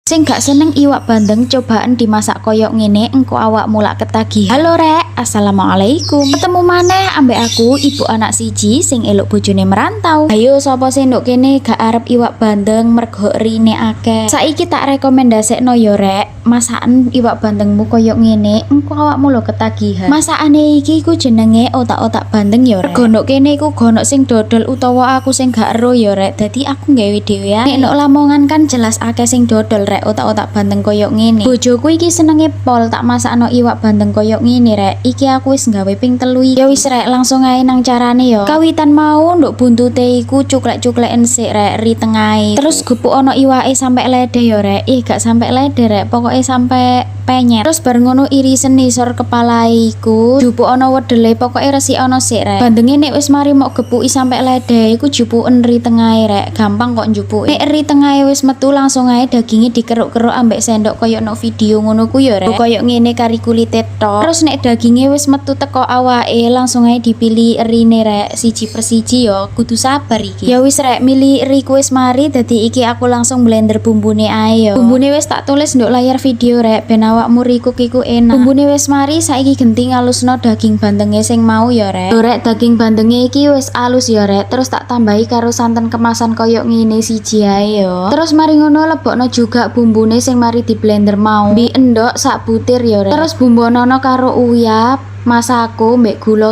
Sing gak seneng iwak bandeng, cobaan dimasak koyok ngene, engko awakmu lak ketagihan. Halo, Rek, assalamualaikum. Ketemu maneh ambek aku, ibu anak siji sing eluk bojone merantau. Ayo, sapa sing nduk kene gak arep iwak bandeng mergo erine akeh? Saiki tak rekomendasekno yo, Rek, masakan iwak bandengmu koyok ngene, engko awakmu lho ketagihan. Masakane iki iku jenenge otak-otak bandeng yo, Rek. Mergo nduk kene iku gak ono sing dodol utawa aku sing gak ero yo, Rek. Dadi aku gawe dhewe ae. Nek nduk Lamongan kan jelas akeh sing dodol, Rek, otak-otak bandeng koyok ngene. Bojoku iki senenge pol tak masakno iwak bandeng koyok ngene, Rek. Iki aku wis gawe ping telu iki. Ya wis, Rek, langsung ae nang carane yo. Kawitan mau nduk buntute iku cuklek-cukleken sik, Rek, ri tengahe. Terus gepuk ono iwake sampe lede yo, Rek. Ih, gak sampe lede, Rek, pokoke sampe penyet. Terus bar ngono irisen isor kepala iku, jupuk ono wedele, pokoke resik ono sik, Rek. Bandenge nek wis mari mok gepuki sampe lede iku jupuken ri tengahe, Rek. Gampang kok njupuke. Nek ri tengahe wis metu, langsung ae daginge dikeruk-keruk ambek sendok koyo nok video ngono ku yo, Rek. Koyo ngene, kari kulite tok. Terus nek daginge wis metu teko awake, langsung ae dipilih erine, Rek, siji persiji yo, kudu sabar iki. Ya wis, Rek, milih eri ku wis mari, dadi iki aku langsung blender bumbune ae yo. Bumbune wis tak tulis nduk layar video, Rek, ben awakmu recook iku enak. Bumbune wis mari, saiki genti ngalusno daging bandenge sing mau yo, Rek. Lho, Rek, daging bandenge iki wis alus yo, Rek. Terus tak tambahi karo santen kemasan koyo ngene siji ae yo. Terus mari ngono lebokno juga bumbune sing mari di blender mau. Bi endok sak butir yo, Rek. Terus bumbonono karo uyah, masako mbek gula.